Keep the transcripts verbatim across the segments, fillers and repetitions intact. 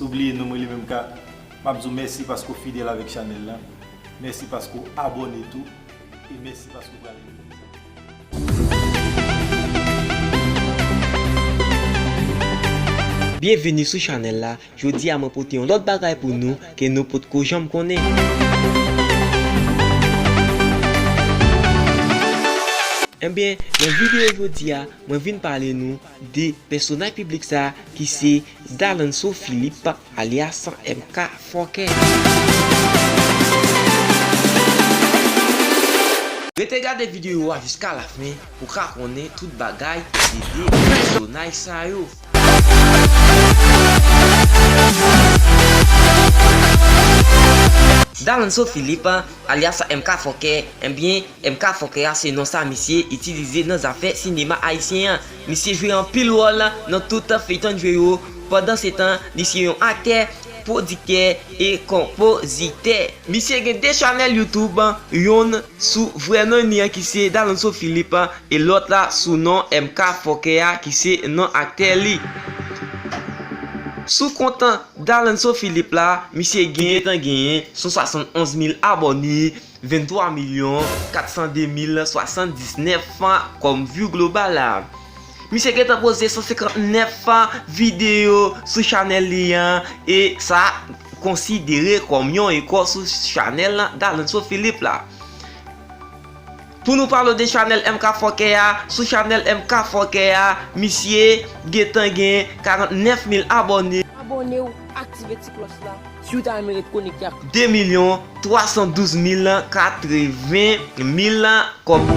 Oubliye non mwen li menm ka. M ap di w mèsi paske w fidèl avèk chanèl la. Mèsi paske w abòne tou. E mèsi paske w prale. Byenveni sou chanèl la. Jodi a mwen pote yon lòt bagay pou nou ke nou potko janm konnen. Ebyen, nan videyo jodi a, mwen vin pale nou de pèsonaj piblik sa ki se Dalonso Philippe alyas M K Fòkè. Rete gade videyo a jiska lafen pou ka konnen tout bagay de de pèsonaj sa yo. Dalonso Philippe, alyas M K Fòkè, ebyen, M K Fòkè a se non sa misye itilize nan zafè sinema ayisyen an. Misye jwe anpil wòl nan tout feyton l jwe yo. Pandansetan, li se yon aktè, pwodiktè e konpozitè. Misye gen de chanèl YouTube, yonn sou vrè non li an ki se Dalonso Philippe e lòt la sou non M K Fòkè a ki se non aktè li. Sou kont Dalonso Philippe la, misye gentan genyen san swasannonz mil abòne, venntwa milyon katsan de mil swasanndiznèf kòm view global la. Misye gentan poze san senkantnèf videyo sou chanèl li an, e sa konsidere kòm yon rekò sou chanèl Dalonso Philippe la. Pou nou pale de chanèl M K Fòkè a, sou chanèl M K Fòkè a, misye gentan gen karantnèf mil abòne. Abòne w, aktive ti klòch la, si w ta renmen ret konekte ak de milyon twa san douz mil katreven mil kòb.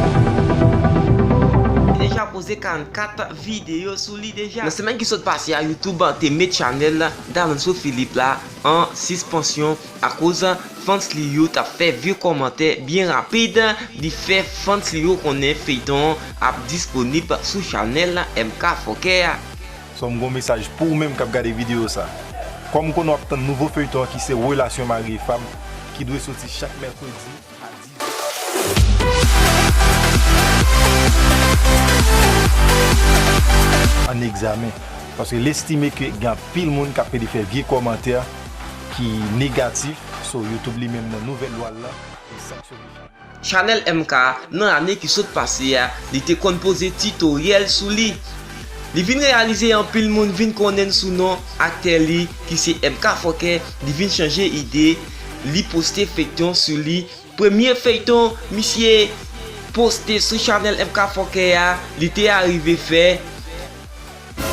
Deja poze karannkat videyo sou li deja. Nan semèn ki sot pase a, YouTube te met chanèl Dalonso Philippe la an sispansyon akoz fans li yo t ap fè vye kòmantè byen rapid. Li fè fans li yo konnen feyton an ap disponib sou chanèl M K Fòkè a. So m gon mesaj pou ou menm k ap gade videyo sa. Kòm m konnen w ap tann nouvo feyton an ki se Relasyon Mari e Fanm ki dwe soti chak mèkredi a diz è an egzamen. Paske l estime ke gen anpil moun k ap pede fè vye kòmantè ki negatif, so YouTube li menm nan nouvèl lwa l lan, li sanksyone chanèl. Chanèl M K nan ane ki sot pase a, li te konn poze titoryèl sou li. Li vin reyalize anpil moun vin konnen l sou non aktè li ki se M K Fòkè, li vin chanje ide, li poste feyton sou li. Premye feyton misye poste sou chanèl M K Fòkè a, li te arive fè.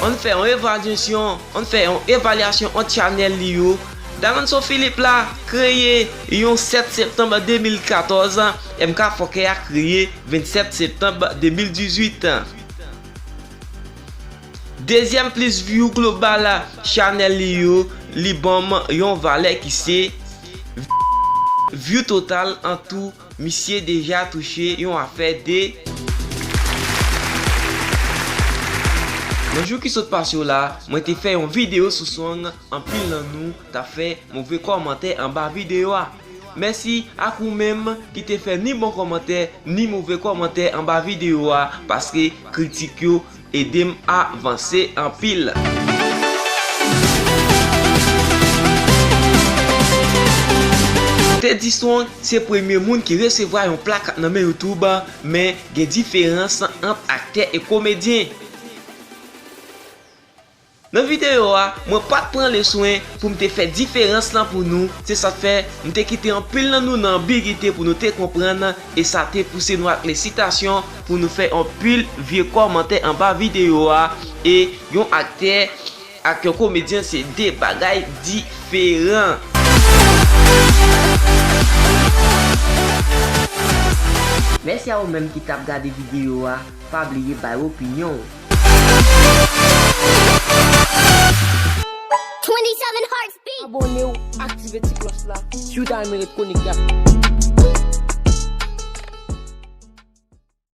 Ann fè yon evalyasyon, ann fè yon evalyasyon ant chanèl li yo. Dalonso Philippe la kreye yon sèt septanm de mil katòz, M K Fòkè a kreye vennsèt septanm de mil dizuit. Dezyèm plis view global chanèl li yo, li ban m yon valè ki se view total an tou. Misye deja touche yon afè de. Nan jou ki sot pase yo la, mwen te fè yon videyo sou song, anpil nan nou ta fè move kòmantè anba videyo a. Mèsi ak ou menm ki te fè ni bon kòmantè ni move kòmantè anba videyo a, paske kritik yo ede m avanse anpil. Teddy Strong se premye moun ki resevwa yon plak nan men YouTube, men gen diferans ant aktè e komedyen. Nan videyo a, mwen pa t pran le swen pou m te fè diferans lan pou nou, se sa k fè m te kite anpil nan nou nan anbigite pou nou te konprann, e sa te pouse nou ak lesitasyon pou nou fè anpil vye kòmantè anba videyo a, e yon aktè ak yon komedyen se de bagay diferan. Mèsi a ou menm ki t ap gade videyo a, pa bliye bay opinyon w. Abòne w, aktive ti klòch la, si w ta renmen ret konekte ak